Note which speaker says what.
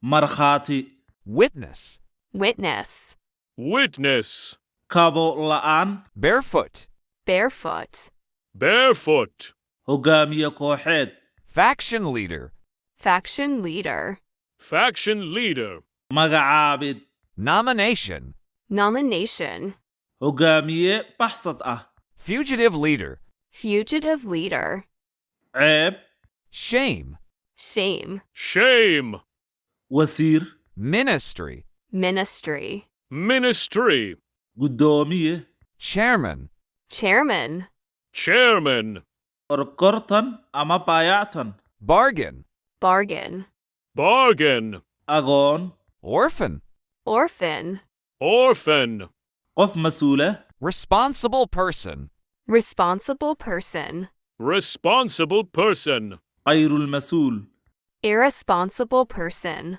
Speaker 1: Markhaati.
Speaker 2: Witness.
Speaker 3: Witness.
Speaker 4: Witness.
Speaker 1: Kabo la'aan.
Speaker 2: Barefoot.
Speaker 3: Barefoot.
Speaker 4: Barefoot.
Speaker 1: Hogaamiye kooxeed.
Speaker 2: Faction leader.
Speaker 3: Faction leader.
Speaker 4: Faction leader.
Speaker 1: Magacaabid.
Speaker 2: Nomination.
Speaker 3: Nomination.
Speaker 1: Hogaamiye baxsad ah.
Speaker 2: Fugitive leader.
Speaker 3: Fugitive leader.
Speaker 1: Ceeb.
Speaker 2: Shame.
Speaker 3: Shame.
Speaker 4: Shame.
Speaker 1: Wasiir.
Speaker 2: Ministry.
Speaker 3: Ministry.
Speaker 4: Ministry.
Speaker 1: Guddoomiye.
Speaker 2: Chairman.
Speaker 3: Chairman.
Speaker 4: Chairman.
Speaker 1: Gorgortan ama baayactan.
Speaker 2: Bargain.
Speaker 3: Bargain.
Speaker 4: Bargain.
Speaker 1: Agoon.
Speaker 2: Orphan.
Speaker 3: Orphan.
Speaker 4: Orphan.
Speaker 1: Qof mas'uula.
Speaker 2: Responsible person.
Speaker 3: Responsible person.
Speaker 4: Responsible person.
Speaker 1: Qayrul mas'uul.
Speaker 3: Irresponsible person.